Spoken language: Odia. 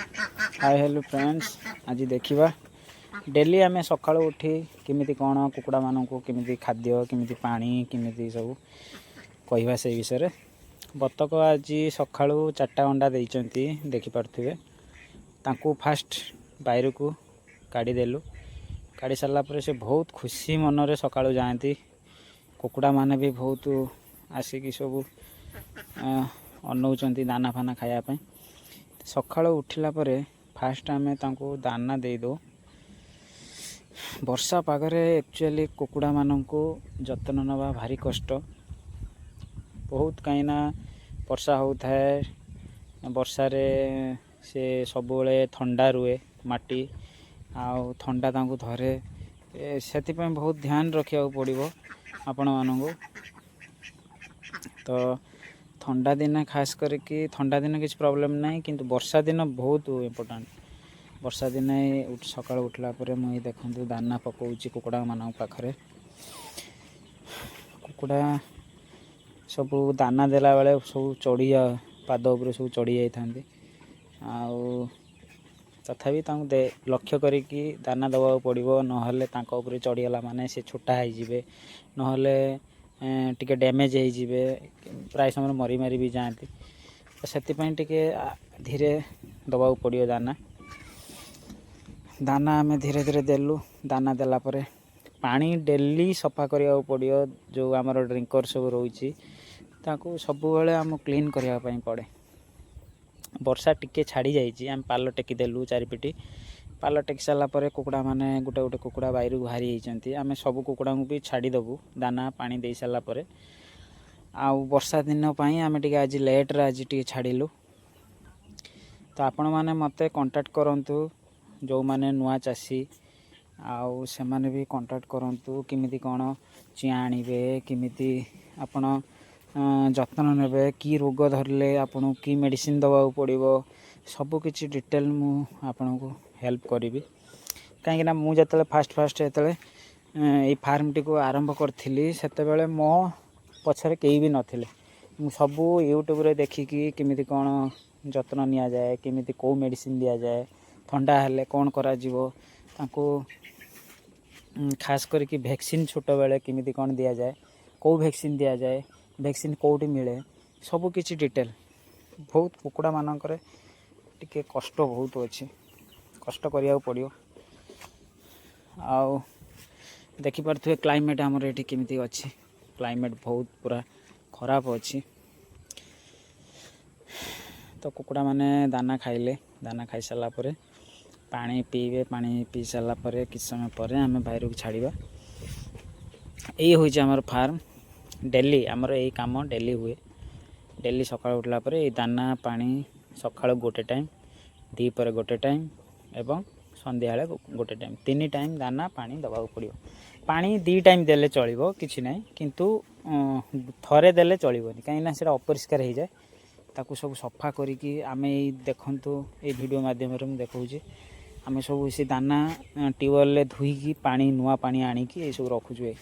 ହାଏ, ହ୍ୟାଲୋ ଫ୍ରେଣ୍ଡସ୍। ଆଜି ଦେଖିବା ଡେଲି ଆମେ ସକାଳୁ ଉଠି କେମିତି କ'ଣ କୁକୁଡ଼ାମାନଙ୍କୁ କେମିତି ଖାଦ୍ୟ, କେମିତି ପାଣି, କେମିତି ସବୁ କହିବା ସେଇ ବିଷୟରେ। ବତକ ଆଜି ସକାଳୁ ଚାରିଟା ଅଣ୍ଡା ଦେଇଛନ୍ତି, ଦେଖିପାରୁଥିବେ। ତାଙ୍କୁ ଫାଷ୍ଟ ବାଇରକୁ କାଢ଼ିଦେଲୁ। କାଢ଼ି ସାରିଲା ପରେ ସେ ବହୁତ ଖୁସି ମନରେ ସକାଳୁ ଯାଆନ୍ତି। କୁକୁଡ଼ାମାନେ ବି ବହୁତ ଆସିକି ସବୁ ଅନଉଛନ୍ତି ଦାନା ଫାନା ଖାଇବା ପାଇଁ। ସକାଳୁ ଉଠିଲା ପରେ ଫାଷ୍ଟ ଆମେ ତାଙ୍କୁ ଦାନା ଦେଇଦେଉ। ବର୍ଷା ପାଗରେ ଆକ୍ଚୁଆଲି କୁକୁଡ଼ାମାନଙ୍କୁ ଯତ୍ନ ନେବା ଭାରି କଷ୍ଟ ବହୁତ, କାହିଁକିନା ବର୍ଷା ହେଉଥାଏ। ବର୍ଷାରେ ସେ ସବୁବେଳେ ଥଣ୍ଡା ରୁହେ ମାଟି ଆଉ ଥଣ୍ଡା ତାଙ୍କୁ ଧରେ। ସେଥିପାଇଁ ବହୁତ ଧ୍ୟାନ ରଖିବାକୁ ପଡ଼ିବ ଆପଣମାନଙ୍କୁ। ତ ଥଣ୍ଡା ଦିନେ, ଖାସ କରିକି ଥଣ୍ଡା ଦିନ କିଛି ପ୍ରୋବ୍ଲେମ୍ ନାହିଁ, କିନ୍ତୁ ବର୍ଷା ଦିନ ବହୁତ ଇମ୍ପୋର୍ଟାଣ୍ଟ। ବର୍ଷା ଦିନେ ସକାଳୁ ଉଠିଲା ପରେ ମୁଁ ଏଇ ଦେଖନ୍ତୁ ଦାନା ପକାଉଛି କୁକୁଡ଼ାମାନଙ୍କ ପାଖରେ। କୁକୁଡ଼ା ସବୁ ଦାନା ଦେଲା ବେଳେ ସବୁ ଚଢ଼ି ପାଦ ଉପରେ ସବୁ ଚଢ଼ି ଯାଇଥାନ୍ତି। ଆଉ ତଥାପି ତାଙ୍କୁ ଲକ୍ଷ୍ୟ କରିକି ଦାନା ଦେବାକୁ ପଡ଼ିବ, ନହେଲେ ତାଙ୍କ ଉପରେ ଚଢ଼ିଗଲା ମାନେ ସେ ଛୋଟା ହେଇଯିବେ, ନହେଲେ ଟିକେ ଡ୍ୟାମେଜ୍ ହେଇଯିବେ। ପ୍ରାୟ ସମୟରେ ମରି ମାରି ବି ଯାଆନ୍ତି। ତ ସେଥିପାଇଁ ଟିକେ ଧୀରେ ଦେବାକୁ ପଡ଼ିବ ଦାନା। ଦାନା ଆମେ ଧୀରେ ଧୀରେ ଦେଲୁ। ଦାନା ଦେଲା ପରେ ପାଣି ଡେଲି ସଫା କରିବାକୁ ପଡ଼ିବ। ଯେଉଁ ଆମର ଡ୍ରିଙ୍କର୍ ସବୁ ରହୁଛି, ତାକୁ ସବୁବେଳେ ଆମକୁ କ୍ଲିନ୍ କରିବା ପାଇଁ ପଡ଼େ। ବର୍ଷା ଟିକେ ଛାଡ଼ି ଯାଇଛି, ଆମେ ପାଲ ଟେକି ଦେଲୁ ଚାରିପିଟି। ପାଲ ଟେକି ସାରିଲା ପରେ କୁକୁଡ଼ାମାନେ ଗୋଟେ ଗୋଟେ କୁକୁଡ଼ା ବାଇରକୁ ବାହାରି ଯାଇଛନ୍ତି। ଆମେ ସବୁ କୁକୁଡ଼ାଙ୍କୁ ବି ଛାଡ଼ିଦେବୁ ଦାନା ପାଣି ଦେଇ ସାରିଲା ପରେ। ଆଉ ବର୍ଷା ଦିନ ପାଇଁ ଆମେ ଟିକେ ଆଜି ଲେଟ୍ରେ ଆଜି ଟିକେ ଛାଡ଼ିଲୁ। ତ ଆପଣମାନେ ମୋତେ କଣ୍ଟାକ୍ଟ କରନ୍ତୁ, ଯେଉଁମାନେ ନୂଆ ଚାଷୀ ଆଉ ସେମାନେ ବି କଣ୍ଟାକ୍ଟ କରନ୍ତୁ। କେମିତି କ'ଣ ଚିଆଁ ଆଣିବେ, କେମିତି ଆପଣ ଯତ୍ନ ନେବେ, କି ରୋଗ ଧରିଲେ ଆପଣଙ୍କୁ କି ମେଡ଼ିସିନ୍ ଦେବାକୁ ପଡ଼ିବ, ସବୁକିଛି ଡିଟେଲ୍ ମୁଁ ଆପଣଙ୍କୁ ହେଲ୍ପ କରିବି। କାହିଁକିନା ମୁଁ ଯେତେବେଳେ ଫାଷ୍ଟ ଫାଷ୍ଟ ଯେତେବେଳେ ଏଇ ଫାର୍ମଟିକୁ ଆରମ୍ଭ କରିଥିଲି, ସେତେବେଳେ ମୋ ପଛରେ କେହି ବି ନଥିଲେ। ମୁଁ ସବୁ ୟୁଟ୍ୟୁବରେ ଦେଖିକି କେମିତି କ'ଣ ଯତ୍ନ ନିଆଯାଏ, କେମିତି କେଉଁ ମେଡ଼ିସିନ୍ ଦିଆଯାଏ, ଥଣ୍ଡା ହେଲେ କ'ଣ କରାଯିବ, ତାଙ୍କୁ ଖାସ କରିକି ଭ୍ୟାକ୍ସିନ୍ ଛୋଟବେଳେ କେମିତି କ'ଣ ଦିଆଯାଏ, କେଉଁ ଭ୍ୟାକ୍ସିନ୍ ଦିଆଯାଏ, ଭ୍ୟାକ୍ସିନ୍ କେଉଁଠି ମିଳେ, ସବୁ କିଛି ଡିଟେଲ୍। ବହୁତ କୁକୁଡ଼ାମାନଙ୍କରେ ଟିକେ କଷ୍ଟ ବହୁତ ଅଛି, କଷ୍ଟ କରିବାକୁ ପଡ଼ିବ। ଆଉ ଦେଖିପାରୁଥିବେ କ୍ଲାଇମେଟ୍ ଆମର ଏଠି କେମିତି ଅଛି। କ୍ଲାଇମେଟ୍ ବହୁତ ପୁରା ଖରାପ ଅଛି। ତ କୁକୁଡ଼ାମାନେ ଦାନା ଖାଇଲେ। ଦାନା ଖାଇସାରିଲା ପରେ ପାଣି ପିଇବେ। ପାଣି ପିଇ ସାରିଲା ପରେ କିଛି ସମୟ ପରେ ଆମେ ବାହାରକୁ ଛାଡ଼ିବା। ଏଇ ହେଉଛି ଆମର ଫାର୍ମ। ଡେଲି ଆମର ଏଇ କାମ ଡେଲି ହୁଏ। ଡେଲି ସକାଳୁ ଉଠିଲା ପରେ ଏଇ ଦାନା ପାଣି ସକାଳୁ ଗୋଟେ ଟାଇମ୍, ଦ୍ୱିପହରେ ଗୋଟେ ଟାଇମ୍ ଏବଂ ସନ୍ଧ୍ୟାବେଳେ ଗୋଟେ ଟାଇମ୍, ତିନି ଟାଇମ୍ ଦାନା ପାଣି ଦେବାକୁ ପଡ଼ିବ। ପାଣି ଦୁଇ ଟାଇମ୍ ଦେଲେ ଚଳିବ, କିଛି ନାହିଁ, କିନ୍ତୁ ଥରେ ଦେଲେ ଚଳିବନି, କାହିଁକିନା ସେଇଟା ଅପରିଷ୍କାର ହେଇଯାଏ। ତାକୁ ସବୁ ସଫା କରିକି ଆମେ ଏଇ ଦେଖନ୍ତୁ, ଏଇ ଭିଡ଼ିଓ ମାଧ୍ୟମରେ ମୁଁ ଦେଖାଉଛି, ଆମେ ସବୁ ସେ ଦାନା ଟ୍ୟୁବୱେଲ୍ରେ ଧୋଇକି ପାଣି, ନୂଆ ପାଣି ଆଣିକି ଏଇସବୁ ରଖୁଛୁ। ଏ